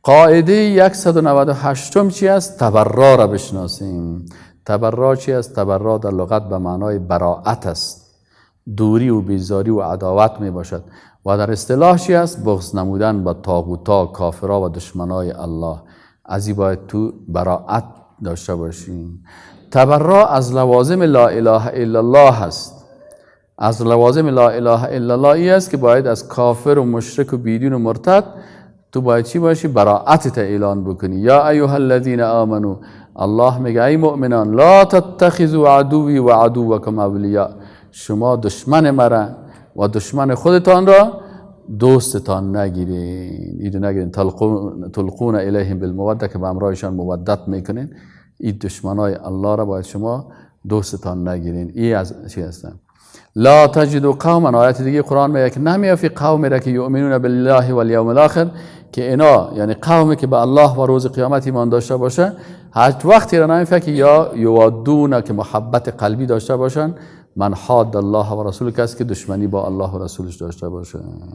قاعده 198 چی است؟ تبرا را بشناسیم. تبرا چی است؟ تبرا در لغت به معنای براعت است، دوری و بیزاری و عداوت می باشد و در اصطلاح چی است؟ بغض نمودن با طاغوتا، کافرا و دشمنای الله. از این باید تو براعت داشته باشیم. تبرا از لوازم لا اله الا الله است. از لوازم لا اله الا الله ای است که باید از کافر و مشرک و بیدین و مرتد تو باید چی باشی؟ براعت تا اعلان بکنی. یا ایها الذین آمنو، الله میگه ای مؤمنان، لا تتخذوا عدوی و عدوکم اولیاء، شما دشمن مرا و دشمن خودتان را دوستتان نگیرین. اینو نگیرین. تلقون الیهم بالموده، که به امرایشان مودت میکنین. این دشمنای الله را باید شما دوستتان نگیرین. این از چی هستن؟ لا تجدوا قوما، آیت دیگه قرآن میگه که نمیافی قومی را که یؤمنون بالله والیوم الاخر، که اینا یعنی قومی که به الله و روز قیامت ایمان داشته باشه، هیچ وقتی را نمیفه که یا یوادون، که محبت قلبی داشته باشن، من حاد الله و رسول، کسی که دشمنی با الله و رسولش داشته باشه.